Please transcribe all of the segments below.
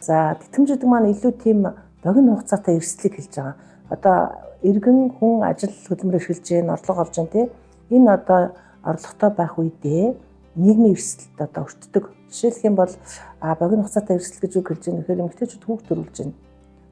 За, тэтгэмж гэдэг маань илүү тийм богино хугацаатай эрсдлийг хэлж байгаа. Одоо иргэн хүн ажил хөдөлмөр эрхэлж гэн, орлого олж гэн, тий. Энэ одоо орлоготой байх үедээ нийгмийн эрсдэлд одоо өртдөг. Жишээлх юм бол богино хугацаатай эрсдэл гэж юу хэлж байгаа нөхөр эмэгтэйчүүд хүүхд төрүүлж байна.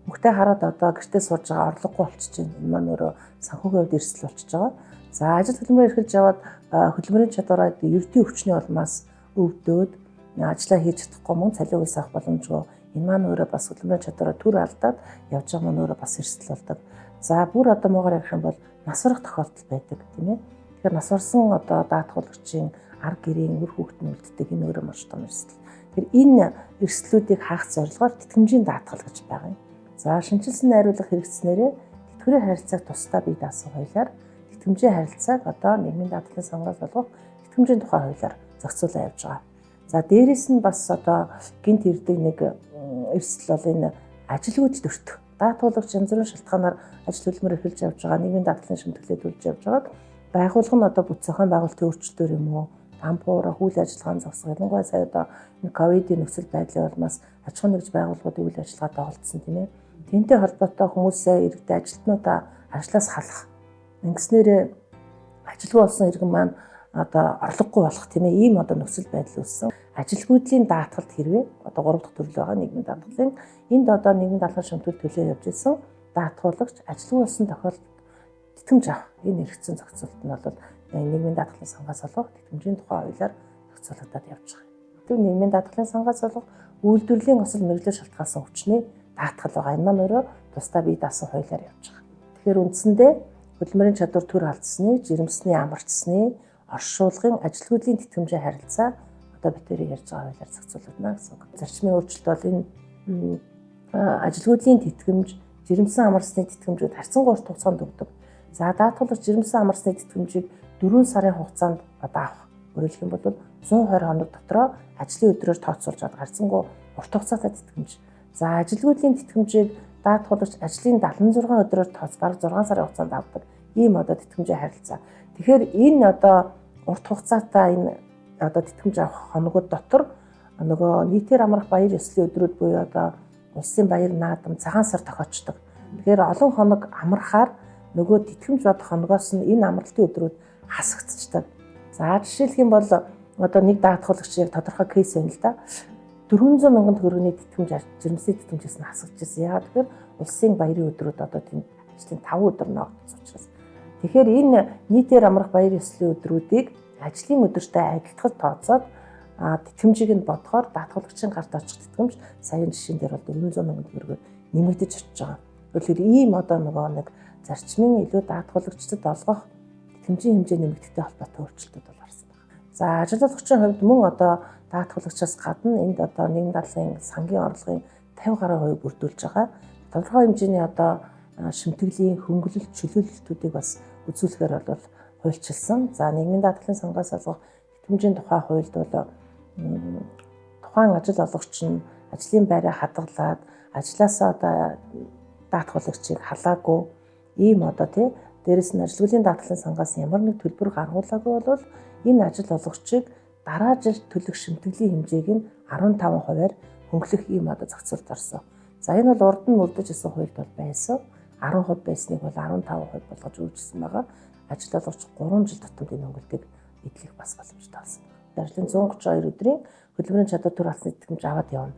Хүүхдээ хараад одоо гэртээ сууж байгаа, орлогогүй болчихж байна. Энэ маань өөрөө санхүүгийн хувьд эрсдэл болчихж байгаа. За, ажил хөдөлмөр эрхэлж яваад хөдөлмөрийн чадвараа ердийн өвчний улмаас өвдөөд ажлаа хийж чадахгүй, мөн цалин авах боломжгүй. Энэ маань өөрөө бас хөдөлмөрийн чадвараа төр алдаад явж байгаа маань өөрөө бас эрсдэл болдог. За, бүр одоо муугар ярих юм бол нас барах тохиолдол байдаг, тийм ээ. Тэгэхээр нас барсан одоо даатгуулагчийн ар гэрийн үр хүүхэд нь үлддэг, энэ өөрөө маш том эрсдэл. Тэгэхээр энэ эрсдлүүдийг хаах зорилгоор тэтгэмжийн даатгал гэж байгаа юм. За, шинэчилсэн найруулга хэрэгжснээрээ тэтгэврийн харилцааг тусдаа бий даасан хуулиар тэтгэмжийн харилцааг одоо нийгмийн даатгалын сангаас олгох тэтгэмжийн тухай хуулиар зохицуулан явж байгаа. За, дээрэс нь бас одоо гинт ирдэг нэг эрсдэл бол энэ ажилгүйдэлд өртөх. Даатгуулагч янз бүрийн шалтгаанаар ажил хөдөлмөр эрхэлж явж байгаа, нийгмийн даатгалын шимтгэлээ төлж явж байгаад байгууллага нь одоо бүт зохион байгуулалтын өөрчлөлтөөр юм уу, дампуур, үйл ажиллагааны зогсох, ялангуяа сая одоо энэ ковидын нөхцөл байдлын улмаас аж ахуйн нэгж байгууллагуудын үйл ажиллагаа доголдсон, тийм ээ. Тэнтэй холбоотой хүмүүсээ, иргэдээ, ажилтнуудаа ажлаас халах. Ингэснээрээ ажилгүй болсон иргэн маань одоо орлогогүй болох, тийм ээ, ийм одоо нөхцөл байдал үүссэн. Ажилгүйдлийн даатгалд хэрвээ одоо 3 дахь төрөл байгаа нийгмийн даатгалын энд одоо нийгмийн даатгалын шимтгэл төлөө явж исэн даатгуулагч ажилгүй болсон тохиолдолд тэтгэмж авах энэ эргэцэн зохицуулалт нь бол нийгмийн даатгалын сангаас олгох тэтгэмжийн тухай хуулиар зохицуулагдаад явж байгаа. Тэр нийгмийн даатгалын сангаас олгох үйлдвэрлэлийн осол мэргэжлээр шалтгаалсан хүчний даатгал байгаа. Энэ маань өөрөө тусдаа бие даасан хуулиар явж байгаа. Тэгэхээр үндсэндээ хөдөлмөрийн чадвар төр алдсны, жирэмсний, амарчсны, оршуулгын, ажилгүйдлийн тэтгэмжийн харилцаа одоо бид тэрийг ярьж байгаа хуулиар зохицуулагдана гэсэн үг. Зарчмын өөрчлөлт бол энэ ажилгүйдлийн тэтгэмж, жирэмсэн, амарсны тэтгэмжүүд харьцангуй урт хугацаанд өгдөг. За, даатгуулагч жирэмсэн, амарсны тэтгэмжийг 4 сарын хугацаанд одоо авах. Өөрөөр хэлэх юм бол 120 хоног дотроо ажлын өдрөөр тооцоолж авах харьцангуй урт хугацаатай тэтгэмж. За, ажилгүйдлийн тэтгэмжийг даатгуулагч ажлын 76 өдрөөр тооц, бараг 6 сарын хугацаанд авдаг. Ийм одоо тэтгэмжийн харилцаа. Тэгэхээр энэ одоо урт хугацаатай энэ одоо тэтгэмж авах хоногуд дотор нөгөө нийтээр амрах баяр ёслолын өдрүүд буюу одоо улсын баяр наадам, цагаан сар тохиочдөг. Тэгэхээр олон хоног амрахаар нөгөө тэтгэмж бодох хоногоос нь энэ амралтын өдрүүд хасагдчихдаг. За, жишээлх юм бол одоо нэг даатгуулагч яг тодорхой кейс байна л да. 400 мянган төгрөгийн тэтгэмж жирэмсний тэтгэмжээс нь хасагдчихсан. Яагаад гэхээр улсын баярын өдрүүд одоо тийм ажлын 5 өдөр ноогдсон учраас. Тэгэхээр энэ нийтээр амрах баяр ёслолын өдрүүдийг ажлын өдөртэй адилтгаж тооцоод тэтгэмжийг нь бодохоор даатгуулагчийн гарт очих тэтгэмж саяын жишээн дээр бол 400 мянган төгрөгөөр нэмэгдэж очиж байгаа. Тэгэхээр ийм одоо нөгөө нэг зарчмын илүү даатгуулагчдад олгох тэтгэмжийн хэмжээ нэмэгдэхтэй холбоотой өөрчлөлтүүд бол гарсан байна. За, ажил олгогчийн хувьд мөн одоо даатгуулагчаас гадна энд одоо нийгмийн даатгалын сангийн орлогын 50 гаруй хувийг бүрдүүлж байгаа. Тодорхой хэмжээний одоо шимтгэлийн хөнгөлөлт, чөлөөлөлтүүдийг бас үзүүлэхээр бол хуульчилсан. За, нийгмийн даатгалын сангаас олгох тэтгэмжийн тухай хуульд бол тухайн ажил олгогч нь ажлын байраа хадгалаад ажлаасаа одоо даатгуулагчийг халаагүй ийм одоо тий, дээрэс нь ажилгүйдлийн даатгалын сангаас ямар нэг төлбөр гаргуулаагүй бол энэ ажил олгогчийг дараа жил төлөх шимтгэлийн хэмжээг нь 15%-аар хөнгөлөх ийм одоо зохицуулалт орсон. За, энэ бол урд нь мөрдөж исэн хуульд бол байсан. 10% байсныг бол 15% болгож өөрчилсөн байгаа. Ажил олгогч 3 жил тутамд энэ хөнгөлтийг эдлэх бас боломжтой болсон байна. Ажлын 132 өдрийн хөдөлмөрийн чадвар төр алдсны тэтгэмж аваад явна.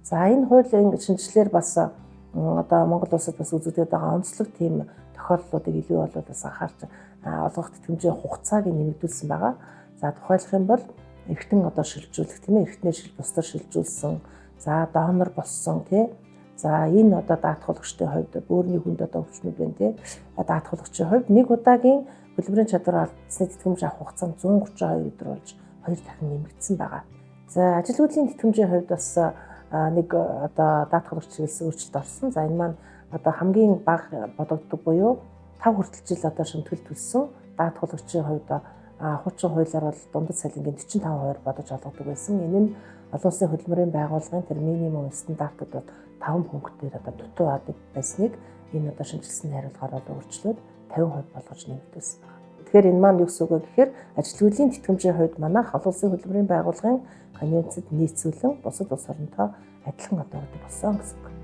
За, энэ хуулийн шинэчлэлээр бас одоо Монгол улсад бас үзэгдээд байгаа онцлог тийм тохиолдлуудыг илүү болоод бас анхаарч олгох тэтгэмжийн хугацааг нэмэгдүүлсэн байгаа. За, тухайлах юм бол эргэтэн одоо шилжүүлэх, тийм ээ, эргэтнээ шил бусдаар шилжүүлсэн, за донор болсон, тий. За, энэ одоо даатгуулагчдын хувьд бөөрийн хүнд одоо өвчнүүд байна, тий. Даатгуулагчийн хувьд нэг удаагийн хөдөлмөрийн чадвар алдсны тэтгэмж авах хугацаа нь 132 өдөр болж 2 дахин нэмэгдсэн байгаа. За, ажилгүйдлийн тэтгэмжийн хувьд бас нэг одоо даатгуулагч чиглэсэн өөрчлөлт орсон. За, энэ маань одоо хамгийн бага бодогддог буюу 5 хүртэл жил одоо шимтгэл төлсөн даатгуулагчийн хувьд хуучин хуулиар бол дундад цалингийн 45% бодож олгодог байсан. Энэ нь олон улсын хөдөлмөрийн байгууллагын тэр минимум стандартууд бол 5 пунктээр одоо дутуу адаг байсныг энэ одоо шинэчилсэн найруулгаар бол өөрчлөөд 50% болгож нэмэгдүүлсэн байна. Тэгэхээр энэ маань юу гэсэн үг вэ гэхээр ажилгүйдлийн тэтгэмжийн хувьд манайх олон улсын хөдөлмөрийн байгууллагын конвенцэд нийцүүлэн бусад улс оронтой адилхан одоо өгдөг болсон гэсэн үг.